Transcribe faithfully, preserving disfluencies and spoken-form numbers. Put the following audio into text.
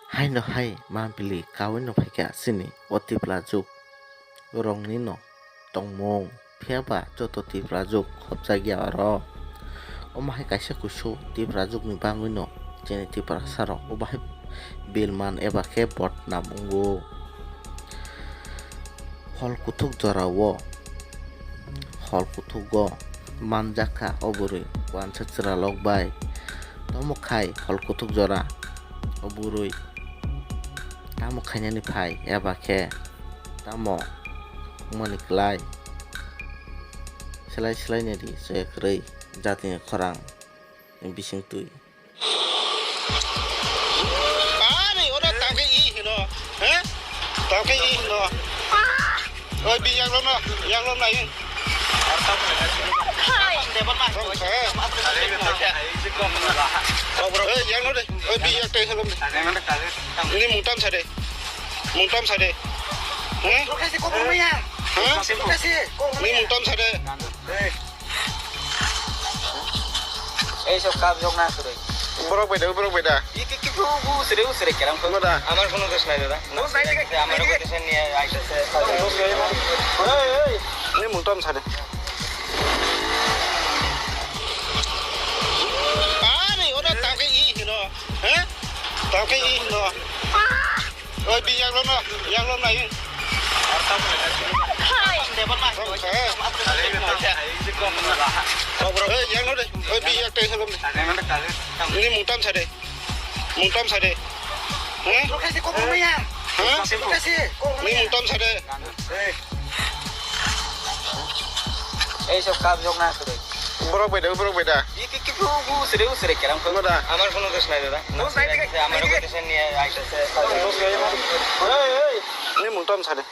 Haino hai mampili kaui no phaikha chini o Tiprajwk rokni no tongmung, phiya ba joto Tiprajwk khopjakya oro. Omo hai kaisa kusu Tiprajwk ni bagwi no chini Tiprasa rok obo hai bilman eba khe bodnam wngo. Hol kuthuk jora o, hol kuthuk o manjak kha o bwrwi wansa chwralok bai. Tamo khai hol kuthuk jora o bwrwi tamo khainani phai eba khe tamo wngmani kwlai. Slai slai nai di chaya kwrwi jatini khorang ni bising twi. Ani ora tangke i hino, he? Tangke i hino. Oi, bi yang lono, yang lono i. Hai. Oi, yang lono de. Oi, bi yang te helom. Ini mungtam sade. Mungtam sade. He? He? Ini mungtam sade. Ei sab kap jok na suri. Borok bai da, borok bai da. Iki ki bu bu suri u suri keram ko. Boda. Amar kono dos nai dada. Dos nai dada. Amar ko dos nai ai se. Ei, ei. Ini mungtam sade. Ani ora tangke i hino. He? Tangke i hino. Oi, bi yang lono, yang lono i. Hai. Oi, yang lo de. Oi, bi yang te helom. Ini mungtam sade. Mungtam sade. He? He? Ini mungtam sade. Ei sab kap jok na suri. Borok bai da, borok bai da. Iki ki bu bu suri u suri keram ko. Boda. Amar kono dos nai dada. Dos nai dada. Amar ko dos nai ai se. Ei, ei. Ini mungtam sade.